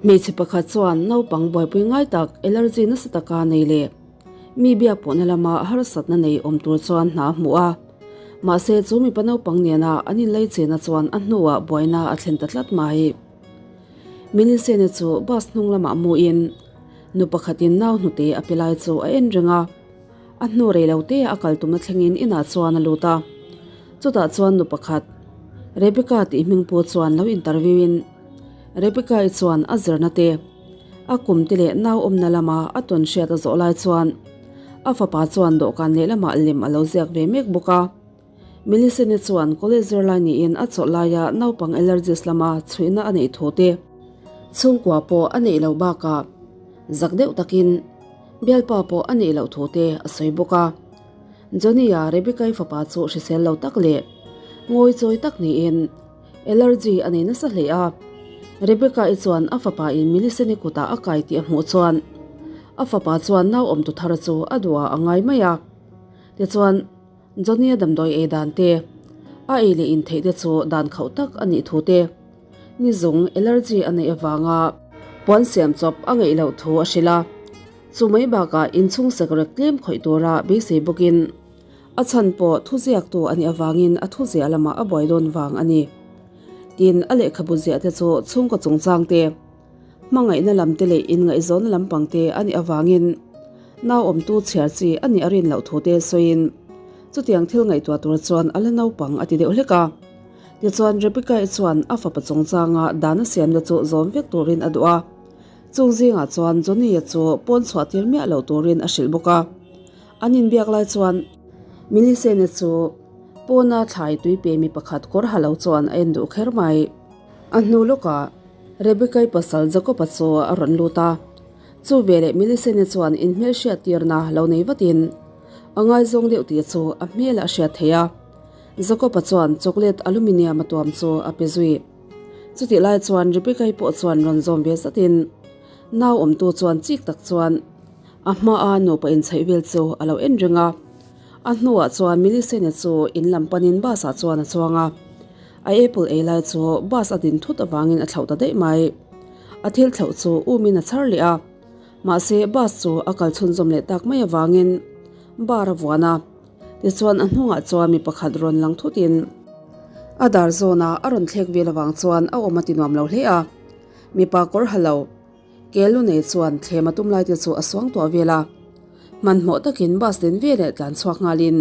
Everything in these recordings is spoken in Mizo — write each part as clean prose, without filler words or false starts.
Hmeichhe pakhat chuan naupang buaipui ngai tak allergy nasa taka nei leh mi biak pawhna lama harsatna nei awm tur chuan hna a hmu a. Mahse chu mipa naupang nena an inlei chena chuan a hnuah buaina a thlen ta tlat mai. Milisene chu bus hnung lamah muin nu pakhatin nau hnute a pe lai chu a en reng a. A hnu rei lo te a kal tumna thlengin inah chuan a lut a. Chutah chuan nu pakhat, Rebecca tih hming pu chuan lo interview in Rebecca-i chuan a zirna te, a kum te leh nau awmna lama a tawn hriat a zawh lai chuan a fapa chuan dawhkan lehlamah lem a lo ziak ve mek bawk a. Millicent-i chuan college zirlai niin a chawlh laia naupang allergies lama chhuihna a neih thu te, chhungkua pawh a neih loh bakah zak deuh takin bialpa pawh a neih loh thu te a sawi bawk a. Johnny-a Rebecca-i fapa chu hrisel lo tak leh ngawi chawi tak niin allergy a nei nasa hle a. Rebecca-i chuan a fapa in Millicent-i kutah a kai tih a hmuh chuan a fapa chuan nau awmtu thar chu a duhah a ngai mai a. Tichuan. Johnny-a damdawi ei dan te, a ei leh in theih te chu dan khauh tak a nih thu te, ni zung allergy a neih avanga puan siam chawp a ngeih loh thu a hrilh a. Chu mai bakah inchhung sekrek tlem khawih tura beisei bawkin a chhan pawh thuziaktu a nih avangin a thuziah lamah a buai dawn vang a ni. Tin, a lehkhabu ziah te chu chhungkaw chungchang te, Hmangaihna lam te leh inngaihzawnna lampang te a nih avangin nau awmtu chhiar chi a nih a rin loh thu te sawiin chutiang thil ngaihtuah tur chuan a la naupang a ti deuh hlek a. Tichuan Rebecca-i chuan a fapa chungchanga dan a siamna chu zawm vek turin a duh a, chung zingah chuan Johnny-a chu pawn chhuah tir miah loh turin a hrilh bawk a. An inbiak lai chuan Millicent-i chu pawna thlai tui pe mi pakhat kawr ha lo chuan a en duh kher mai. A hnu lawkah Rebecca-i pasal Jacob-a chu a rawn lut a, chu veleh Millicent-i chuan inhmelhriat tirna lo nei vatin a ngaizawng deuh tih chu a hmelah a hriat theih a. Jacob-a chuan chocolate aluminium a tuam chu a pe zui. Chutih lai chuan Rebecca-i pawh chuan rawn zawm ve zatin nau awmtu chuan chik tak chuan a hmaa nupa inchheih vel chu a lo en reng a. A hnuah chuan Millicent-i chu in lam panin bus-ah chuan a chuang a. A apple ei lai chu bus a din thut avangin a thlauh ta daih mai. A thil thlauh chu umin a chhar leh a, mahse bus chu a kal chhunzawm leh tak mai avangin bar a vuan a. Tichuan a hnungah chuan mi pakhat rawn lang thutin a dar zawnah a rawn thlek vel avang chuan a awm a ti nuam lo hle a. Mipa kawr ha lo. Kelu nei chuan thlem a tum lai te chu a suang tuah vel a, hmanhmawh takin bus din ve leh tlan chhuak nghalin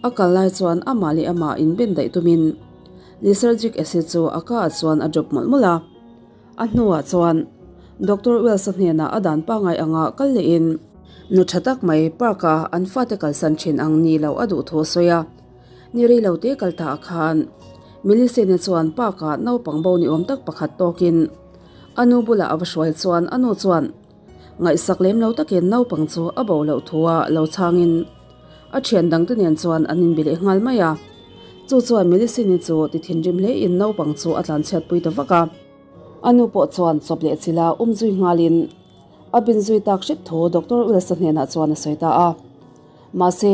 a kal lai chuan amah leh amah inben daih tumin lysergic acid chu a ka ah chuan a drop mawlh mawlh a. A hnuah chuan Doctor Wells-a hnenah a dan pangngai anga kal lehin nu tha tak mai park-a an fate kalsan thin ang ni loh a duh thu a sawi a. Ni rei lo te kal ta ah khan Millicent-i chuan park-ah naupang bo ni awm tak pakhat tawkin A nu bulah a va hruai chuan a nu chuan ngaihsak lem lo takin naupang chu a bo loh thu a lo chhangin a thian dangte nen chuan an inbe leh nghal mai a. Chu chuan Millicent-i chu ti thinrim hlein naupang chu a tlanchhiatpui ta vak a. A nu pawh chuan chawp leh chila um zui nghalin a bin zui tak hrep thu Doctor Wills-a hnenah chuan a sawi ta a. Mahse,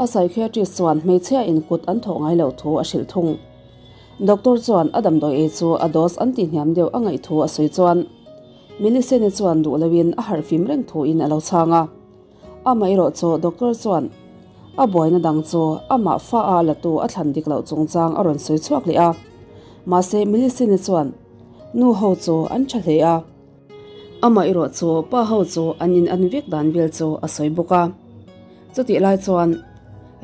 a psychiatrist chuan hmeichhia in kut an thawh ngai loh thu a hrilh thung. Doctor chuan a damdawi ei chu a dose an tihhniam deuh a ngaih thu a sawi chuan Millicent-i chuan duh loin a harh fim reng thuin a lo chhang a. Amah erawh chu doctor chuan a buaina dang chu amah fa a la tu a thlan dik loh chungchang a rawn sawi chhuak leh a. Mahse, Millicent-i chuan nu ho chu an tha hle a. Amah erawh chu pa ho chu an in an vek dan vel chu a sawi bawk a. Chutih lai chuan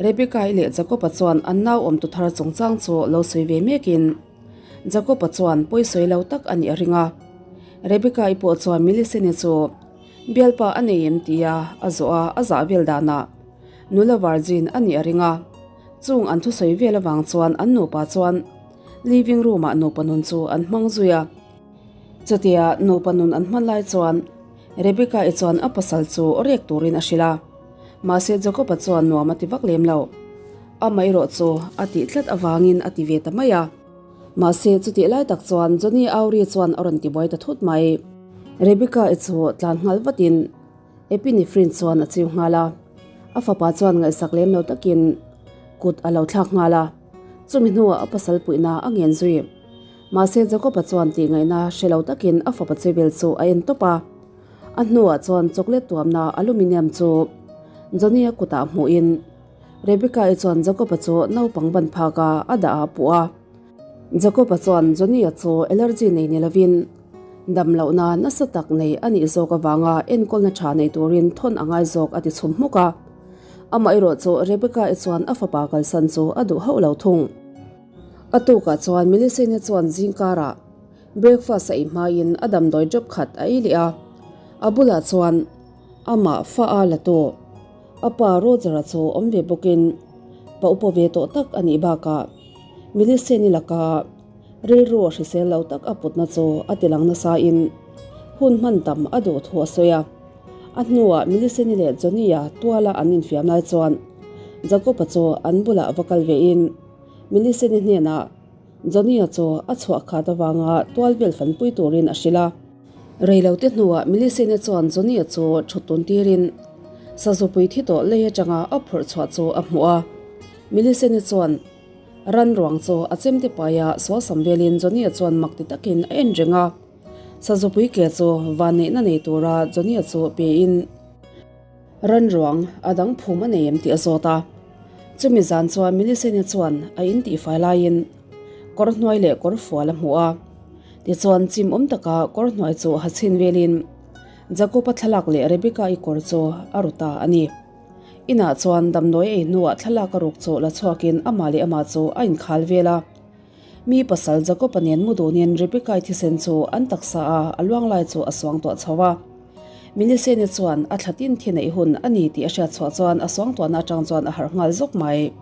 Rebecca-i leh Jacob-a chuan an nau awmtu thar chungchang chu lo sawi ve mekin Jacob-a chuan pawi sawi lo tak a nih a ring a. Rebecca-i pawh chuan Millicent-i chu bialpa a nei em tia a zawh a, a zah vel danah nula virgin a nih a ring a. Chung an thusawi vel avang chuan an nupa chuan living room-ah nupa nun chu an hmang zui a. Chutia nupa nun an hman lai chuan Rebecca-i chuan a pasal chu rek turin a hrilh a, mahse Jacob-a chuan nuam a ti vak lem lo. Amah erawh chu a tih tlat avangin a ti ve ta mai a. Mahse chutih lai tak chuan Johnny Auri chuan a rawn ti buai ta thut mai. Rebecca-i chu tlan nghal vatin Epinephrine chuan a chiu nghal a, a fapa chuan ngaihsak lem lo takin kut a lo thlak nghal a, chumi hnuah a pasal puihna a ngen zui. Mahse Jacob-a chuan tih ngaihna hre lo takin a fapa chevel chu a en tawp a. A hnuah chuan chocolate tuamna aluminium chu Johnny-a kutah hmuhin Rebecca-i chuan Jacob-a chu naupang ban phaka a dah a puh a. Jacob-a chuan Johnny-a chu allergy nei ni lovin damlohna nasa tak nei a nih zawk avanga enkawlna tha nei turin thawn a ngai zawk a ti chhum hmuk a. Amaherawh chu Rebecca-i chuan a fapa kalsan chu a duh hauh lo thung. A tukah chuan Millicent-i chuan zingkarah breakfast a ei hmain a damdawi drop khat a ei leh a, a bulah chuan amah fa a la tawh. A pa Roger-a chu awm ve bawkin pa upa ve tawh tak a nih bakah Millicent-i laka rilru a hrisel lo tak a putna chu a tilang nasain hun hman tam a duh thu a sawi a. A hnuah Millicent-i leh Johnny-a tuala an infiam lai chuan Jacob-a chu an bulah va kal vein Millicent-i hnenah Johnny-a chu a chhuah khat avanga tual vel fanpui turin a hrilh a. Reilote hnuah Millicent-i chuan Johnny-a chu thut tun tirin sazupui thi tawh lei atanga a phurh chhuah chu a hmuh a. Millicent-i chuan ran ruang chu a chemte paia sualsam velin Johnny-a chuan mak ti takin a en reng a. Sazupui ke chu vanneihna nei tura Johnny-a chu pein ran ruang a dang phum a nei em tih a zawt a. Chumi zan chuan Millicent-i chuan a in tihfai laiin kawr hnuai leh kawr fual a hmu a. Tichuan chim awm taka kawr hnuai chu ha chhin velin Jacob-a thlalak leh Rebecca-i kawr chu a ru ta a ni. Inah chuan damdawi ei hnuah thlalak a ruk chu la chhuakin amah leh amah chu a inkhal vel a. Mi pasal Jacob-a nen mu dunin Rebecca-i thisen chu an taksa a a luang lai chu a suang tuah chho a. Millicent-i chuan a thla tin thi neih hun a ni tih a hriat chhuah chuan a suang tuahna atang chuan a harh nghal zawk mai.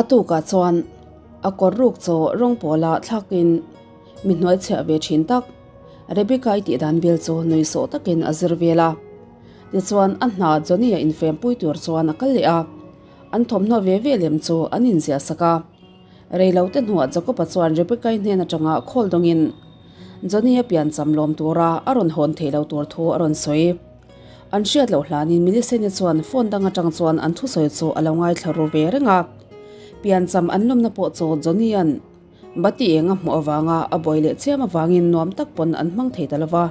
A tukah chuan a kawr ruk chu rawng pawla thlakin mi hnuai chhiah ve thin tak Rebecca-i tih dan vel chu nui sawh takin a zir vel a. Tichuan a hna Johnny-a infem pui tur chuan a kal leh a, an thawmhnaw ve ve lem chu an inziah sak a. Reilote hnuah Jacob-a chuan Rebecca-i hnen atanga call dawngin Johnny-a piancham lawm tura a rawn hawn theih lo tur thu a rawn sawi. An hriat loh hlanin Millicent-i chuan phone dang atang chuan an thusawi chu a lo ngaithla ru ve reng a. Piancham an lawmna pawh chu Johnny-a'n bati eng a hmuh avanga a buai leh chiam avangin nuam tak pawn an hmang thei ta lova.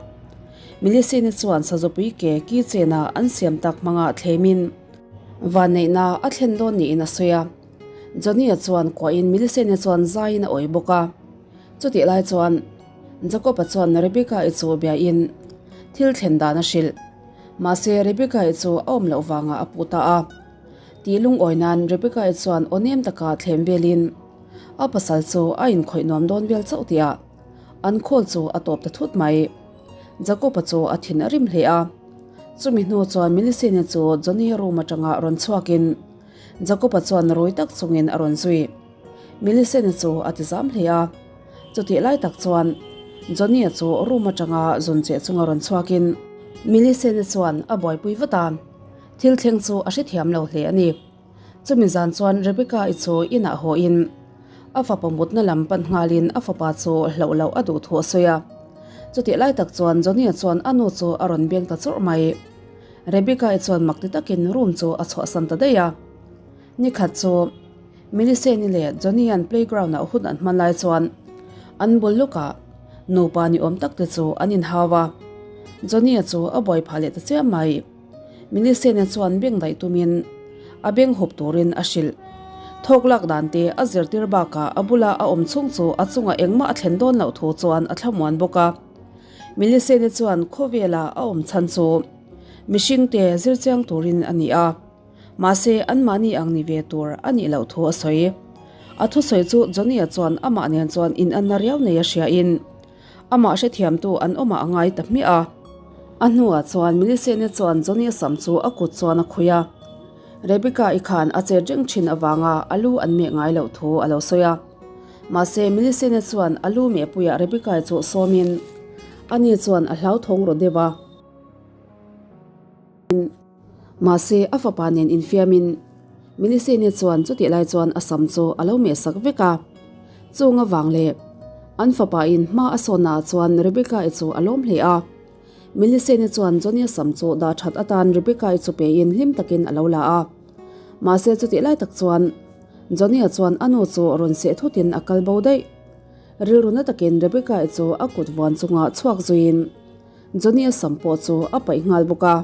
Millicent-i chuan sazupui ke keychain-a an siam tak hmanga thlemin vanneihna a thlen dawn niin a sawi a. Johnny-a chuan kuahin Millicent-i chuan zaiin a awih bawk a. Chutih lai chuan Jacob-a chuan Rebecca-i chu biain thil thlen dan a hrilh. Mahse Rebecca-i chu a awm loh vangah a puh ta a. Tih lungawi nan Rebecca-i chuan aw nem taka thlem velin a pasal chu a inkhawih nuam dawn vel chauh tihah an call chu a tawp ta thut mai. Jacob-a chu a thin a rim hle a. Chumi hnu chuan Millicent-i chu Johnny-a room atanga rawn chhuakin Jacob-a chuan rui tak chungin a rawn zui. Millicent-i chu a ti zam hle a. Chutih lai tak chuan Johnny-a chu room atanga zun cheh chunga rawn chhuakin Millicent-i chuan a buaipui vat a, thil thleng chu a hrethiam lo hle a ni. Chumi zan chuan Rebecca-i chu inah hawhin a fapa mutna lam pan nghalin a fapa chu hlauh loh a duh thu a sawi a. Chutih lai tak chuan Johnny-a chuan a nu chu a rawn beng ta chawrh mai. Rebecca-i chuan mak ti takin room chu a chhuahsan ta daih a. Nikhat chu Millicent-i leh Johnny-a'n playground-ah hun an hman lai chuan an bul lukah nupa ni awm tak te chu an inhau a. Johnny-a chu a buai phah leh ta chiam mai. Millicent-i chuan beng daih tumin a beng hup turin a hrilh. Thawk lak dan te a zirtir bakah a bula a awm chhung chu a chungah engmah a thlen dawn loh thu chuan a thlamuan bawk a. Millicent-i chuan khawvela a awm chhan chu mihringte zir chiang turin a ni a, mahse anmahni ang ni ve tur a nih loh thu a sawi. A thusawi chu Johnny-a chuan amah nen chuan inanna riau nei a hriain amah hrethiamtu an awmah a ngai ta hmiah a. A hnuah chuan Millicent-i chuan Johnny-a sam chu a kut chuan a khuih a, Rebecca-i khan a chet reng thin avanga a lu an meh ngai loh thu a lo sawi a. Mahse, Millicent-i chuan a lu mehpuiah Rebecca-i chu sawmin ani chuan a hlauthawng rawh deuh a. Mahse, a fapa nen infiamin Millicent-i chuan chutih lai chuan a sam chu a lo mehsak vek a. Chung avang leh an fapa-in hma a sawnnaah chuan Rebecca-i chu a lawm hle a. Millicent-i chuan Johnny-a sam chu dah that atan Rebecca-i chu pein hlim takin a lo la a. Mahse, chutih lai tak chuan Johnny-a chuan a nu chu rawn seh thutin a kal bo daih. Rilru na takin Rebecca-i chu a kut vuan chunga chhuak zuiin Johnny-a sam pawh chu a paih nghal bawk a.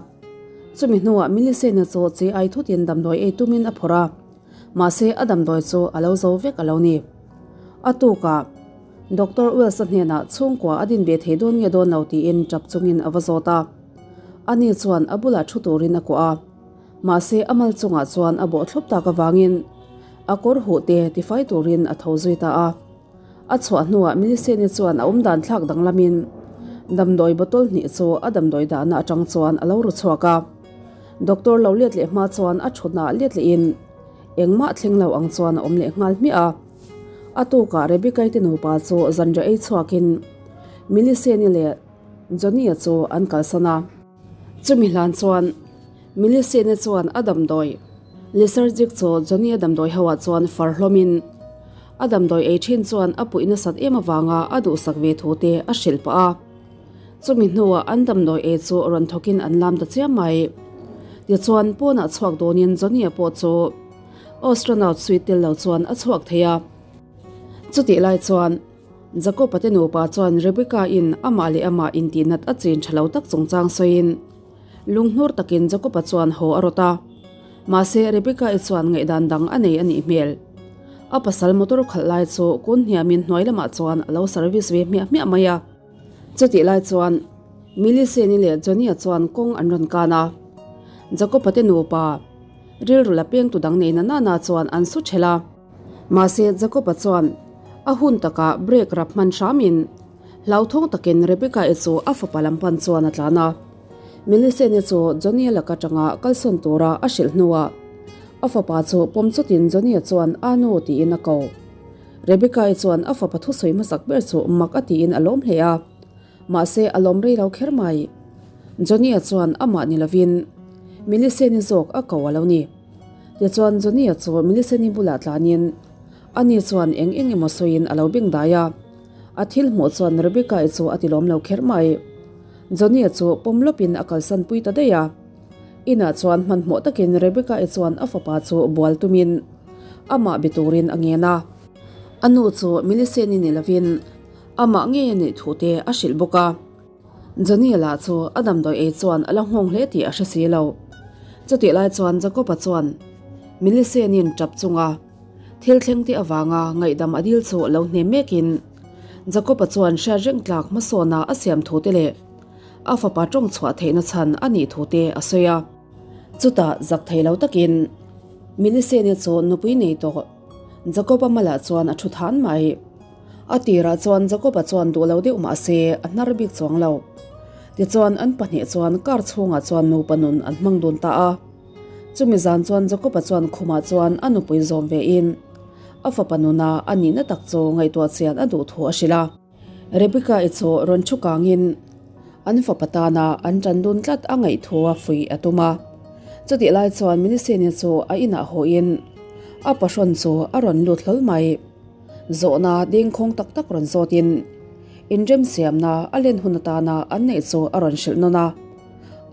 Chumi hnuah Millicent-a chu chi ai thutin damdawi ei tumin a phawrh a, mahse a damdawi chu a lo zo vek a lo ni. A tukah Doctor Wells-a hnenah chhungkua a din ve thei dawn nge dawn lo tiin tap chungin a va zawt a. Ani chuan a bulah thu turin a kuah a, mahse a mal chungah chuan a bawh thlawp tak avangin a kawr huh te tifai turin a tho zui ta a. A chhuah hnuah Millicent-i chuan a awmdan thlak danglamin damdawi bottle hnih chu a damdawi dahna atang chuan a lo ru chhuak a. Doctor lo let leh hma chuan a thutnaah let lehin engmah thleng lo ang chuan a awm leh nghal hmiah a. A tukah Rebecca-i te nupa chu zanriah ei chhuakin Millicent-i leh Johnny-a chu an kalsan a. Chumi hlan chuan Millicent-i chuan a damdawi Lysergic chu Johnny-a damdawi hoah chuan far hlawmin a damdawi ei thin chuan a puih nasat em avanga a duhsak ve thu te a hrilh pah a. Chumi hnuah an damdawi ei chu rawn thawkin an lam ta chiam mai. Tichuan pawnah chhuak dawnin Johnny-a pawh chu astronaut suit tel lo chuan a chhuak thei a. Chutih lai chuan Jacob-a te nupa chuan Rebecca-in amah leh amah intihnat a chin tha lo tak chungchang sawiin lunghnur takin Jacob-a chuan haw a rawt a. Mahse Rebecca-i chuan ngaihdan dang a nei a nih hmel. A pasal motor khalh lai chu kun hniamin hnuai lamah chuan a lo service ve hmiah hmiah mai a. Chutih lai chuan Millicent-i leh Johnny-a chuan kawng an rawn kan a. Jacob-a te nupa rilru la pengtu dang nei na nana chuan an su ṭhelh a. Mahse Jacob-a chuan a hun takah brake rap hman hramin hlauthawng takin Rebecca-i chu a fapa lam pan chuan a tlan a. Millicent-i chu Johnny-a lak atanga kalsawn tura a hrilh hnuah a fapa chu pawm chutin Johnny-a chuan a nu tiin a ko. Rebecca-i chuan a fapa thusawi hmasak ber chu mak a tiin a lawm hle a, mahse a lawm rei lo kher mai. Johnny-a chuan amah ni lovin Millicent-i zawk a ko a lo ni. Tichuan Johnny-a chu Millicent-i bulah tlanin ani chuan eng eng emaw sawiin a lo beng dai a, a thil hmuh chuan Rebecca-i chu a ti lawm lo kher mai. Johnny-a chu pawm lawpin a kalsan pui ta daih a. Inah chuan hmanhmawh takin Rebecca-i chuan a fapa chu bual tumin amah be turin a ngen a. A nu chu Millicent-i ni lovin amah ngei a nih thu te a hrilh bawk a. Johnny-a lah chu a damdawi ei chuan a la nghawng hle tih a hre si lo. Chutih lai chuan Jacob-a chuan Millicent-i'n tap chunga thil thleng te avanga ngaihdam a dil chu lo hnem mekin Jacob-a chuan hriat reng tlak hmasawna a siam thu te leh a fapa tawng chhuah theihna chhan a nih thu te a sawi a. Chutah zak thei lo takin Millicent-i chu nupui nei tawh Jacob-a malah chuan a thu than mai. A tirah chuan Jacob-a chuan duh lo deuh mah se a hnar bik chuang lo. Tichuan an pahnih chuan car chhungah chuan nupa nun an hmang dun ta a. Chumi zan chuan Jacob-a chuan khumah chuan a nupui zawm vein a fapa nuna a nihna tak chu ngaihtuah chian a duh thu a hrilh a. Rebecca-i chu rawn thu kangin an fapa tana an tan dun tlat a ngaih thu a fuih a tum a. Chutih lai chuan Millicent-i chu a inah hawhin a pahrawn chu a rawn lut hlawl mai. Zawhna dengkhawng tak tak rawn zawtin inremsiamna a len hun atana an neih chu a rawn hrilh nawn a.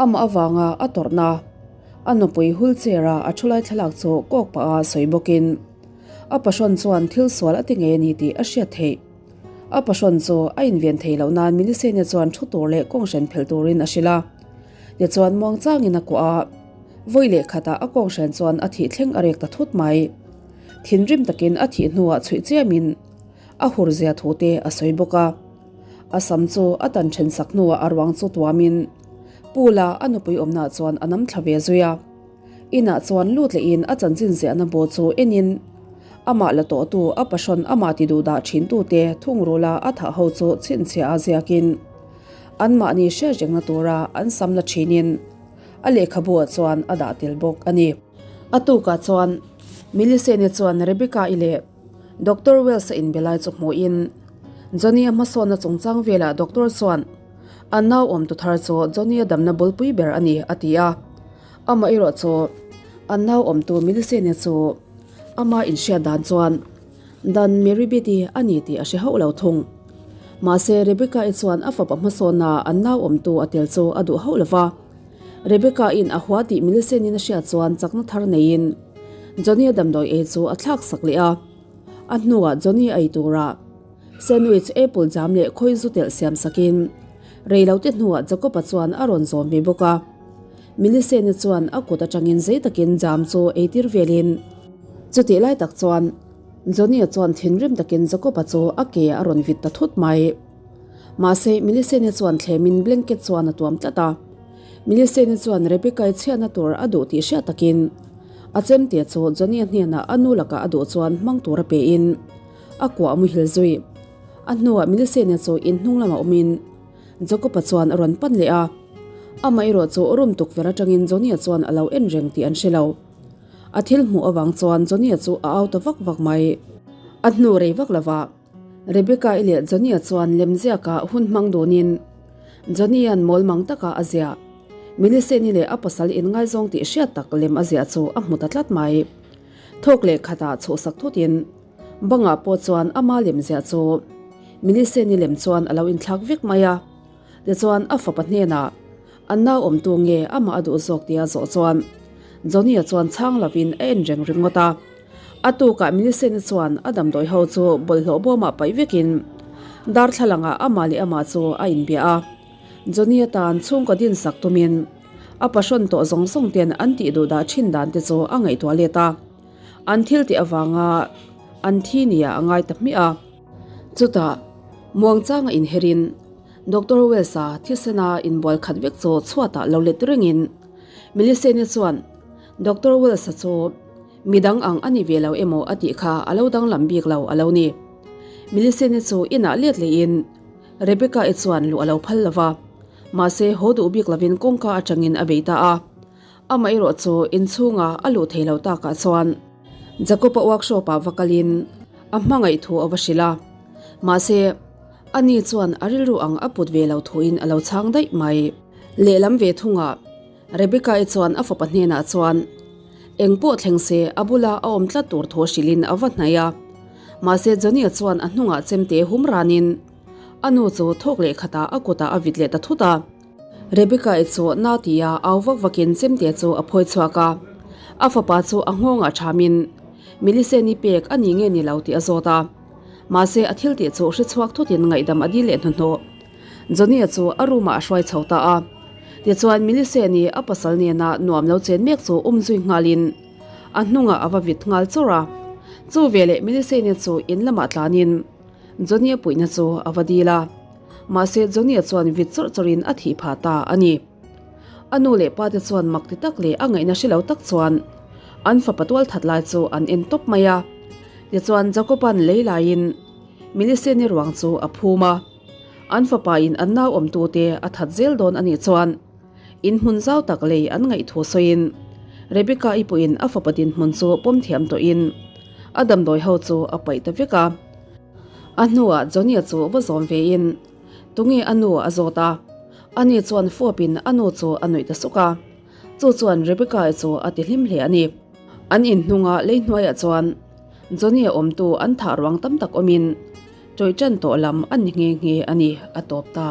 Amah avanga a tawrhna a nupui wheelchair-a a thu lai thlalak chu kawk pah a sawi bawkin a pahrawn chuan thil sual a ti ngei a ni tih a hriat theih. A pahrawn chu a inven thei loh nan Millicent-i chuan thu tur leh kawnghran phelh turin a hrilh a. Tichuan muangchangin a kuah a, vawi leh khatah a kawnghran chuan a thih thleng a rek ta thut mai. Thinrim takin a thih hnuah chhuih chiamin a hur zia thu te a sawi bawk a. A sam chu a tan then sak hnuah a ruang chu tuamin pool-a a nupui awmnaah chuan a nam thla ve zui a. Inah chuan lut lehin a chanchin ziahna bu chu enin amah la tawhtu a pahrawn amah ti duh dah thintute thungrula a thah ho chu chhinchhiah a ziakin anmahni hriat rengna tura an sam la thinin a lehkhabuah chuan a dah tel bawk a ni. A tukah chuan Millicent-i chuan Rebecca-i leh Doctor Wells-a inbe lai chu hmuhin Johnny-a hmasawnna chungchang velah Doctor chuan a nau awmtu thar chu Johnny-a damna bulpui ber a ni a ti a. Amah erawh chu a nau awmtu Millicent-i chu ama inhriat dan chuan Dan Meribeth-i a ni tih a hre hauh lo thung. Mahse Rebecca-i chuan a fapa hmasawnna an nau awmtu a tel chu a duh hauh lo va. Rebecca-in a hua tih Millicent-in a hriat chuan chakna thar neiin Johnny-a damdawi ei chu a thlak sak leh a. A hnuah Johnny-a ei tura. Sandwich, apple jam leh khawi zu telh siam sakin rei lo te hnuah Jacob-a chuan a rawn zawm ve bawk a. Millicent-i chuan a kut atangin zei takin jam chu eitir velin chutih lai tak chuan Johnny-a chuan thinrim takin Jacob-a chu a ke a rawn vit ta thut mai. Mahse, Millicent-i chuan thlemin blanket chuan a tuam tlat a. Millicent-i chuan Rebecca-i chhiatna tur a duh tih hriat takin a chemte chu Johnny-a hnenah a nu lakah a duh chuan hmang tur a pein a kuah muhil zui. A hnuah Millicent-i chu in hnung lamah awmin Jacob-a chuan a rawn pan leh a. Amah erawh chu room tukverh atangin Johnny-a chuan a lo en reng tih an hre lo. A thil hmuh avang chuan Johnny-a chu a au ta vak vak mai. A hnu rei vak lovah Rebecca-i leh Johnny-a chuan lemziaka hun hmang dunin Johnny-a'n mawl mang taka a ziah. Millicent-i leh a pasal inngaizawng tih hriat tak lem a ziah chu a hmu ta tlat mai. Thawk leh khatah chhuhsak thutin bangah pawh chuan ama lem ziah chu Millicent-i lem chuan a lo inthlak vek mai a. Tichuan a fapa hnenah an nau awmtu nge amah a duh zawk tia zawh chuan Johnny-a chuan chhang lovin a en reng ringawt a. A tukah Millicent-i chuan a damdawi ho chu bawlhhlawh bawmah paih vekin darthlalangah amah leh amah chu a inbia a. Johnny-a tan chhungkaw dinsak tumin a pahrawn tawh zawng zawng ten an tih duh dah thin dan te chu a ngaihtuah let a. An thil tih avanga an thi nia a ngai ta hmiah a. Chutah muangchanga inherin Doctor Wells-a thisena inbual khat vek chu chhuatah lo let rengin Millicent-i chuan Doctor Wells-a chu midang ang a ni ve lo emaw a tih kha a lo danglam bik lo a lo ni. Millicent-i chu inah let lehin Rebecca-i chuan luh a lo phal lo va, mahse haw duh bik lovin kawngka atangin a bei ta a. Amah erawh chu inchhunga a luh thei lo takah chuan Jacob-a workshop-ah va kalin a hmangaih thu a va hrilh a, mahse ani chuan a rilru ang a put ve lo thuin a lo chhang daih mai. Lehlam ve thungah Rebecca-i chuan a fapa hnenah chuan eng pawh thleng se a bula a awm tlat tur thu hrilhin a va hnaih a, mahse Johnny-a chuan a hnungah chemte hum ranin a nu chu thawk leh khatah a kutah a vit leh ta thut a. Rebecca-i chu na tia au vak vakin chemte chu a phawi chhuak a, a fapa chu a nghawngah thamin Millicent-i pek a ni nge ni lo tih a zawt a, mahse a thil tih chu hre chhuak thutin ngaihdam a dil leh hnuhnawh. Johnny-a chu a room-ah a hruai chho ta a, tichuan Millicent-i a pasal nena nuam lo chen mek chu um zui nghalin a hnungah a va vit nghal chawrh a, chu veleh Millicent-i chu in lamah tlanin Johnny-a puihna chu a va dil a. Mahse, Johnny-a chuan vit chawrh chawrhin a thih phah ta a ni. A nu leh pa te chuan mak ti tak leh a ngaihna hre lo tak chuan an fapa tual that lai chu an en tawp mai a. Tichuan, Jacob-a'n lei laiin Millicent-i ruang chu a phum a. An fapa in an nau awmtute a that zel dawn a nih chuan in hmun zau tak lei an ngaih thu sawiin Rebecca-i pawhin a fapa dinhmun chu pawm thiam tawhin a damdawi ho chu a paih ta vek a. A hnuah Johnny-a chu va zawm vein tunge a nu a zawt a, ani chuan fawpin a nu chu a nuih ta suk a, chu chuan Rebecca-i chu a ti hlim hle a ni. An inhnunga lei hnuaiah chuan Johnny-a awmtu an thah ruang tam tak awmin tawih tan tawh lam a ni nghe nghe a ni, a tawp ta.